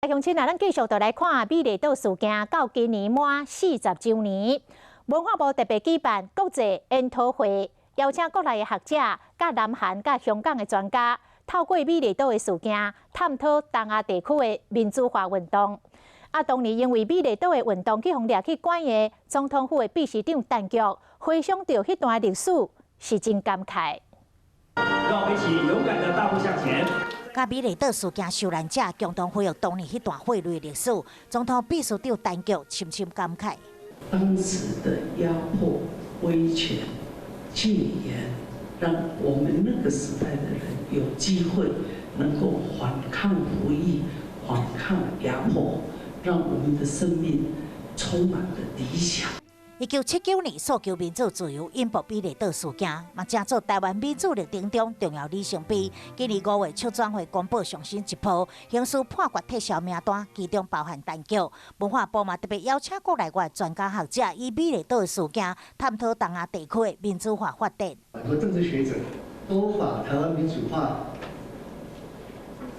鄉親啊，咱繼續就來看美麗島事件，到今年滿40週年，文化部特別舉辦國際研討會，邀請國內的學者、佮南韓、佮香港的專家，透過美麗島的事件，探討東亞地區的民主化運動。啊，當年因為美麗島的運動去予掠去關的總統府的秘書長陳菊，回想著彼段歷史，是真感慨。讓我們一起勇敢的大步向前。佮美麗島事件受難者共同回憶當年彼段血淚歷史，總統秘書長陳菊深深感慨。當時的壓迫、威權、禁言，讓我們那個時代的人有機會能夠反抗服役、反抗壓迫，讓我們的生命充滿了理想。1979年訴求民主自由，引爆美麗島事件，嘛成做臺灣民主歷程中重要里程碑。今年5月，促轉會公布上新一波刑事判決撤銷名單，其中包含陳菊。文化部嘛特別邀請國內外專家學者，以美麗島事件探討東亞地區的民主化發展。很多政治學者都把台灣民主化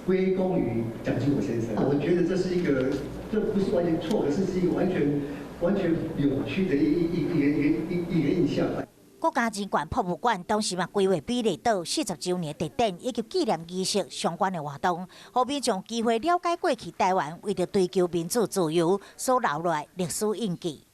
歸功於蔣經國先生。我覺得這是一個，這不是完全錯，可是是一個完全完全扭曲的一個印象。國家人權博物館當時嘛規劃美麗島40週年特展以及紀念儀式相關的活動，予民眾機會了解過去台灣為著追求民主自由所留落來歷史印記。